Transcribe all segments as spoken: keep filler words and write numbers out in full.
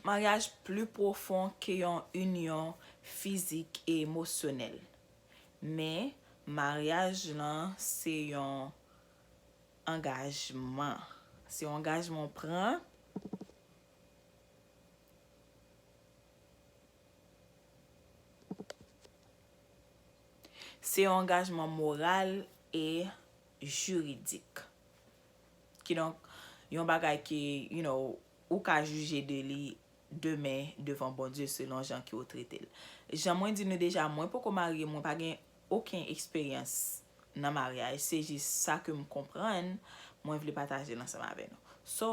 maryaj pli pwofon ke yon inyon fizik e emosyonèl. Men, maryaj lan se yon angajman. Se yon angajman w pran. Se yon angajman moral e jiridik. Kidonk, yon bagay ke, you know, ou ka jije de li demen devan Bondye selon jan ke w trete l. Jan mwen di nou deja, mwen poko marye, mwen pa gen okenn eksperyans nan maryaj. Se jis sa ke m konprann, mwen vle pataje l ansanm avè nou. So,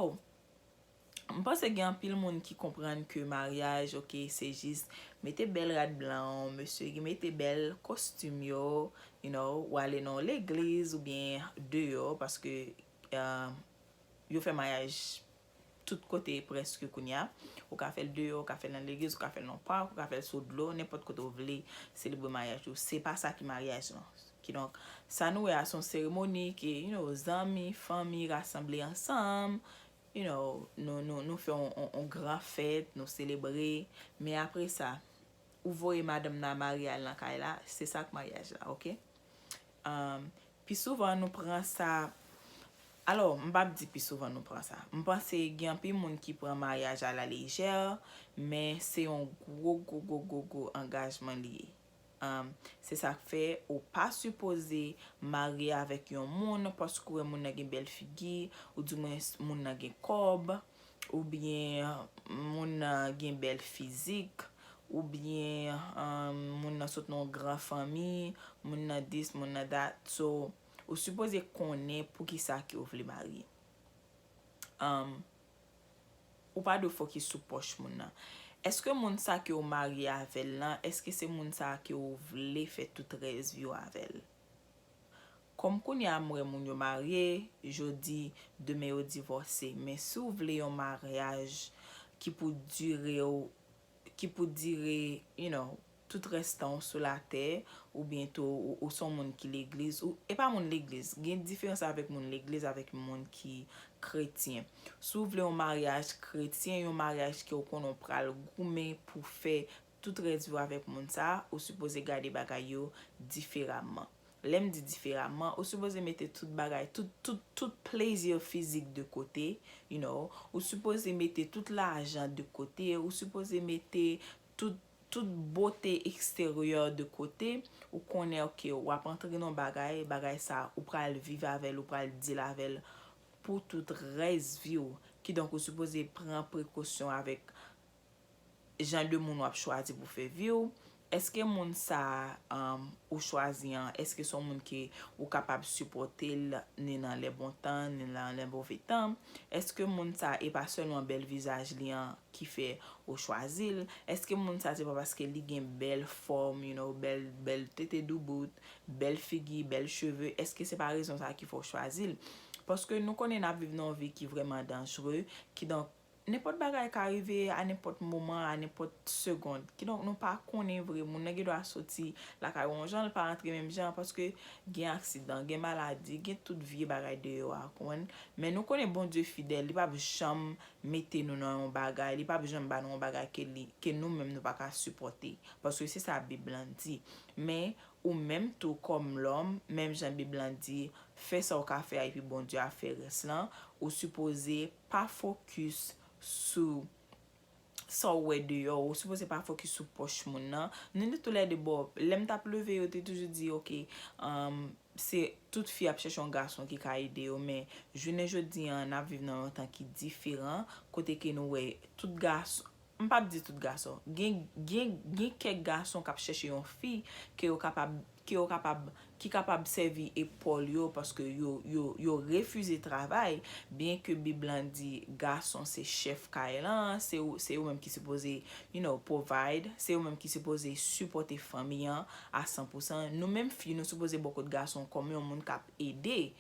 m panse gen anpil moun ki konprann ke maryaj, oke, se jis mete bèl rad blan, mesye, mete bèl kostim yo, you know, w ale nan yon legliz oubyen deyò, paske, uh, yo fè maryaj tout kote prèske kounye a. Ou ka fè l deyò, ou ka fè l nan legliz, ou ka fè l nan pak, ou ka fè l sou dlo, nenpòt kote w vle selebre maryaj ou. Se pa sa ki maryaj lan. Kidonk, sa nou wè a se yon seremoni ke, you know, zanmi, fanmi rasanble ansanm, you know, nou, nou, nou fè yon, yon, yon gran fèt, nou selebre. Men apre sa, ou voye madanm nan marye al nan kay la, se sa k maryaj la, oke? Um, pi souvan nou pran sa, alò, m p ap di pi souvan nou pran sa. M panse gen anpil moun ki pran maryaj a la lejè, men se yon gwo, gwo, gwo, gwo, gwo angajman li ye. Um, se sa k fè ou pa sipoze marye avèk yon moun paske w wè moun nan gen bèl figi, oudimwens moun nan gen kòb, oubyen moun nan gen bèl fizik, oubyen, um, moun nan sot nan yon gran fanmi, moun nan this, moun nan that. So, ou sipoze konnen poukisa ke w vle marye. Um, ou pa dwe fokis sou pòch moun nan. Èske moun sa ke w marye avè l lan, èske se moun sa ke w vle fè tout rès vi w avè l? Kòm kounye a m wè moun yo marye, jodi, demen yo divòse. Men si w vle yon maryaj ki pou dire w, ki pou dire, you know, tout rès tan w sou latè, oubyen tou ou, ou se yon moun ki legliz, ou, e pa moun legliz, gen diferans avèk moun legliz avèk moun ki kretyen. Si w vle yon maryaj kretyen, yon maryaj ke w konnen w pral goumen pou fè tout rès vi w avèk moun sa a, ou sipoze gade bagay yo diferaman. Lè m di diferaman, ou sipoze mete tout bagay, tout, tout, tout plezi fizik de kote, you know, ou sipoze mete tout lajan de kote, ou sipoze mete tout, tout bote eksteryè de kote, ou konnen, oke, w ap antre nan bagay, bagay sa, ou pral viv avè l, ou pral deal avè l pou tout rès vi w. Kidonk, ou sipoze pran prekosyon avèk jan de moun w ap chwazi pou fè vi w. Èske moun sa a, um, ou chwazi an, èske se yon moun ke ou kapab sipòte l ni nan lè bon tan, ni nan lè move tan? Èske moun sa a, e pa sèlman bèl vizaj li an ki fè ou chwazi l? Èske moun sa a, se pa paske li gen bèl fòm, you know, bèl, bèl tete doubout, bèl figi, bèl cheve? Èske se pa rezon sa a ki fè w chwazi l? Paske nou konnen n ap viv nan yon vi ki vrèman danjere, kidonk, nenpòt bagay ka rive a nenpòt moman, a nenpòt segond. Kidonk, nou pa konnen vre. Moun nan gen dwa soti lakay ou yon jan, l pa rantre menm jan, paske gen aksidan, gen maladi, gen tout vye bagay deyò a, konprann? Men nou konnen Bondye fidèl, li p ap janm mete nou nan yon bagay, li p ap janm ba nou yon bagay ke li, ke nou menm nou pa ka sipòte. Paske se sa Bib lan di. Men, ou menm tou kòm lòm, menm jan Bib lan di, fè sa w ka fè a epi Bondye a fè rès lan, ou sipoze pa fokis sou sa w wè deyò, ou sipoze pa fokis sou pòch moun nan. Nou de toulède bò, lè m t ap leve, yo te toujou di, oke, um, se tout fi ap chèche yon gason ki ka ede yo, men jounen jodi an, n ap viv nan yon tan ki diferan, kote ke nou wè tout gason, m p ap di tout gason, gen, gen, gen kèk gason k ap chèche yon fi ke yo kapab, ke yo kapab, ki kapab sèvi epòl yo, paske yo, yo, yo refize travay, byenke Bib lan di gason se chèf kay lan, se ou, se ou menm ki sipoze, you know, provide, se ou menm ki sipoze sipòte fanmi an a san pou san. Nou menm fi, nou sipoze bò kot gason kòm yon moun k ap ede.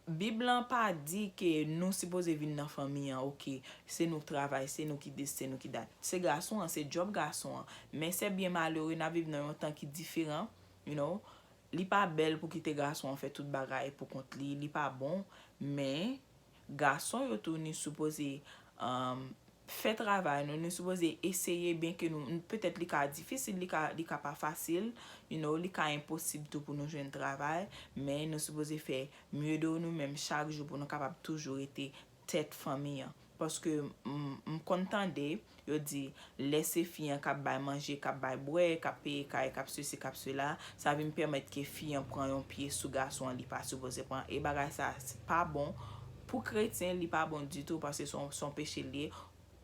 Bib lan pa di ke nou sipoze vin nan fanmi an, oke, se nou k travay, se nou ki this, se nou ki that. Se gason an, se djòb gason an. Men se byen malere, n ap viv nan yon tan ki diferan, you know. Li pa bèl pou kite gason an fè tout bagay pou kont li, li pa bon, men gason yo tou ni sipoze, um, fè travay nou, nou sipoze eseye, byen ke nou, petèt li ka difisil, li ka, li ka pa fasil, you know, li ka enposib tou pou nou jwenn travay, men nou sipoze fè mye de nou menm chak jou pou nou kapab toujou rete tèt fanmi an. Paske m, m konn tande, yo di, lè se fi an k ap bay manje, k ap bay bwè, k ap peye kay, k ap sesi, k ap sela, sa vin pèmèt ke fi an pran yon pye sou gason an, li pa sipoze pran. E bagay sa, se pa bon. Pou kretyen, li pa bon ditou, paske se yon, se yon peche l ye.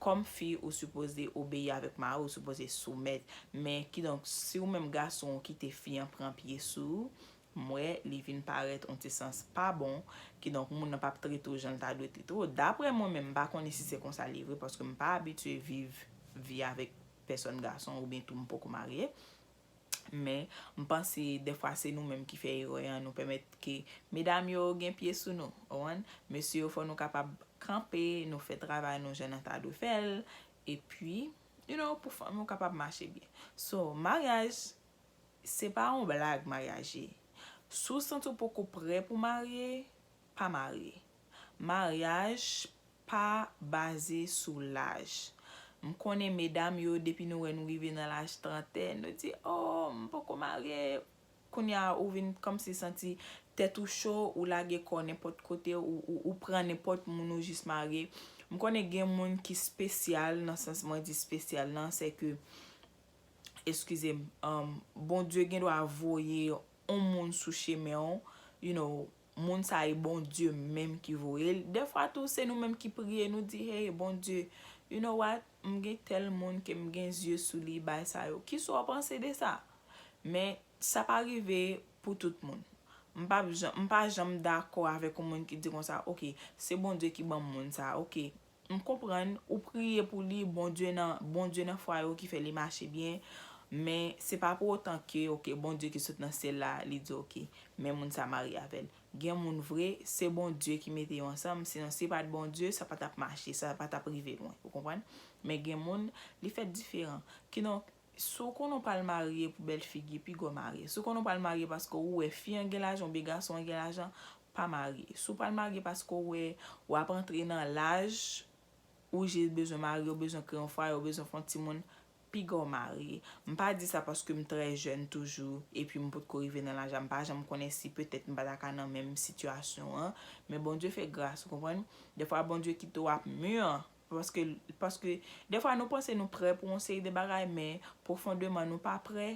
Kòm fi, ou sipoze obeyi avèk mari, ou sipoze soumèt. Men, kidonk, si ou menm gason ou kite fi an pran pye sou ou, m wè li vin parèt yon ti sans pa bon, kidonk moun nan p ap trete w jan l ta dwe trete w. Daprè mwen menm, m pa konnen si se konsa li ye vre, paske m pa abitye viv vi avèk pèsòn gason, oubyen tou m poko marye. Men, m panse dèfwa se nou menm ki fè erè an, nou pèmèt ke medam yo gen pye sou nou, ou konprann? Mesye yo, fò nou kapab kanpe, nou fè travay nou jan nou ta dwe fè l, epi, you know, pou fanmi w kapab mache byen. So, maryaj, se pa yon blag maryaj ye. Si w santi w poko prè pou marye, pa marye. Maryaj pa baze sou laj. M konnen medam yo, depi nou wè nou rive nan laj trantèn, nou di, oh, m poko marye. Kounye a, ou vin kòmsi santi tèt ou cho, ou lage kò w nenpòt kote, ou, ou, ou pran nenpòt moun ou jis marye. M konnen gen moun ki espesyal, nan sans mwen di espesyal lan, se ke, eskize m, um, Bondye gen dwa voye yon moun sou chemen w, you know, moun sa e Bondye menm ki voye l. Dèfwa tou, se nou menm ki priye, nou di, hey, Bondye, you know what, m gen tèl moun ke m gen zye sou li, bay sa yo. Kisa w panse de sa? Men, sa pa rive pou tout moun. M pa janm, m pa janm dakò avèk yon moun ki di konsa, ok, se Bondye ki ban m moun sa, ok. M konprann, ou priye pou li, Bondye nan, Bondye nan fwaye w ki fè li mache byen, men se pa pou otan ke, ok, Bondye ki sot nan syèl la, li di, ok, men moun sa marye avè l. Gen moun vre, se Bondye ki mete yo ansanm, sinon si pa t Bondye, sa pa t ap mache, sa pa t ap rive lwen, ou konprann? Men gen moun, li fèt diferan. Kidonk, si w konnen w pral marye pou bèl figi, piga w marye. Si w konnen w pral marye paske ou wè fi an gen lajan oubyen gason an gen lajan, pa marye. Si w pral marye paske w wè w ap antre nan laj, ou jis bezwen marye, ou bezwen kreye yon fwaye, ou bezwen fè yon timoun, piga w marye. M pa di sa paske m trè jèn toujou, epi m potko rive nan laj la, m pa janm konnen si petèt m pa ta ka nan menm sitiyasyon an, men Bondye fè gras, ou konprann? Dèfwa Bondye kite w ap mûr, paske, paske dèfwa nou panse nou prè pou yon seri de bagay, men pwofondeman nou pa prè.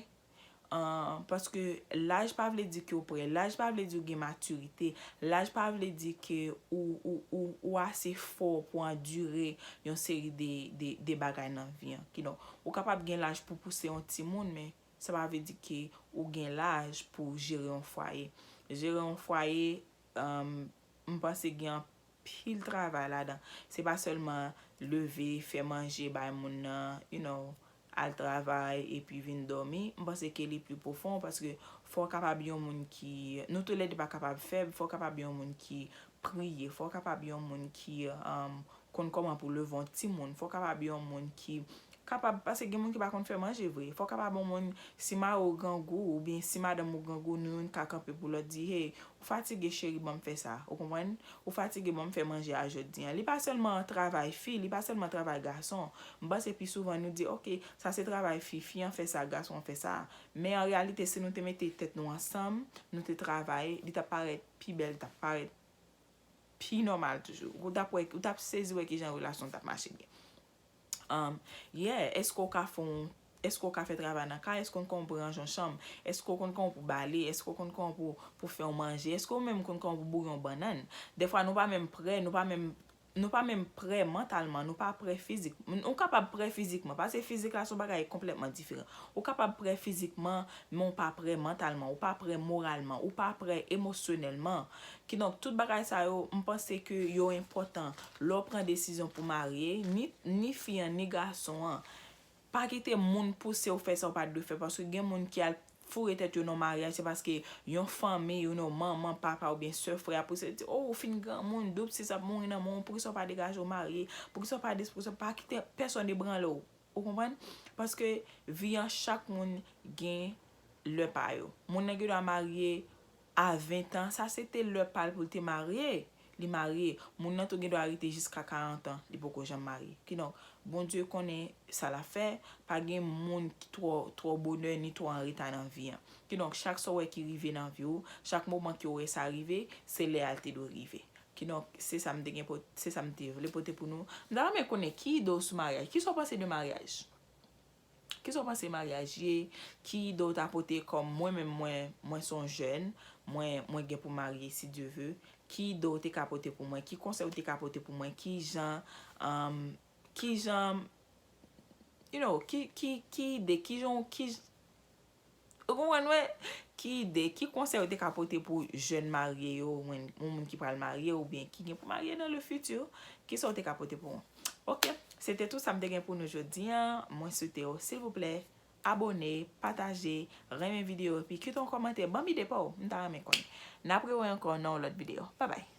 Ahn, paske laj pa vle di ke w prè, laj pa vle di w gen matirite, laj pa vle di ke ou, ou, ou, ou ase fò pou andire yon seri de, de, de bagay nan vi an. Kidonk, ou kapab gen laj pou pouse yon timoun, men sa pa vle di ke ou gen laj pou jere yon fwaye. Jere yon fwaye, um, m panse gen anpil travay ladan. Se pa sèlman leve, fè manje bay moun nan, you know, al travay epi vin dòmi. M panse ke li pli pwofon paske fò w kapab yon moun ki, nou toulède pa kapab fèb, fò w kapab yon moun ki priye, fò w kapab yon moun ki, um, konn kòman pou leve yon timoun, fò w kapab yon moun ki kapab, paske gen moun ki pa konn fè manje vre. Fò w kapab yon moun, si mari w grangou, oubyen si madanm ou grangou, nou youn ka kanpe pou lòt di, hey, ou fatige cheri, ban m fè sa, ou konprann? Ou fatige, ban m fè manje a jodi an. Li pa sèlman travay fi, li pa sèlman travay gason. M panse pi souvan nou di, ok, sa se travay fi, fi an fè sa, gason an fè sa. Men an reyalite, si nou te mete tèt nou ansanm, nou te travay, li t ap parèt pi bèl, li t ap parèt pi nòmal toujou. Ou t ap wè, ou t ap sezi wè kijan relasyon t ap mache byen. Um, yeah, èske w ka fè yon, èske w ka fè travay nan kay? Èske w konn kòman pou ranje yon chanm? Èske w konn kòman pou bale? Èske w konn kòman pou, pou fè yon manje? Èske w menm konn kòman pou boure yon bannann? Dèfwa nou pa menm prè, nou pa menm, nou pa menm prè mantalman, nou pa prè fizik. Ou kapab prè fizikman, paske fizik la se yon bagay konplètman diferan. Ou kapab prè fizikman, men w pa prè mantalman, ou pa prè moralman, ou pa prè emosyonèlman. Kidonk, tout bagay sa yo, m panse ke yo enpòtan lè w pran desizyon pou marye, ni, ni fi an, ni gason an. Pa kite moun pouse w fè sa w pa t dwe fè, paske gen moun ki al foure tèt yo nan maryaj, se paske yon fanmi, you know, manman, papa oubyen sè, frè a pouse l di, oh, ou fin granmoun, doup sis ap mouri nan men w, poukisa w pa degaje w marye, poukisa w pa dis, poukisa w pa kite pèsonn ebranle w. Ou konprann? Paske vi an chak moun gen lè pa yo. Moun nan gen dwa marye a ven an, sa se te lè pa l pou l te marye. li marye. Moun nan tou gen dwa rete jiska karant an, li poko janm marye. Kidonk, Bondye konnen sa l ap fè, pa gen moun ki twò, twò bonè ni twò anreta nan vi an. Kidonk, chak sa w wè ki rive nan vi w, chak moman ke w wè sa rive, se lè a l te dwe rive. Kidonk, se sa m te gen pou, se sa m te vle pote pou nou. M ta renmen konnen ki ide w sou maryaj. Kisa w panse de maryaj? Kisa w panse maryaj ye? Ki ide w ta pote kòm mwen menm mwen, mwen se yon jèn, mwen, mwen gen pou marye si Dye ve. Ki ide w te ka pote pou mwen? Ki konsèy w te ka pote pou mwen? Ki jan, um, ki jan, you know, ki, ki, ki ide, ki jan, ki, ou konprann mwen? Ki ide, ki konsèy w te ka pote pou jèn marye yo, mwen, yon moun ki pral marye oubyen ki gen pou marye nan le futur? Kisa w te ka pote pou mwen? Ok, se te tout sa m te gen pou nou jodi an. Mwen swete w, silvouplè, abone, pataje, renmen videyo, epi kite yon kòmantè, ban m ide pa w, m ta renmen konnen. N ap rewè ankò nan yon lòt videyo. Babay!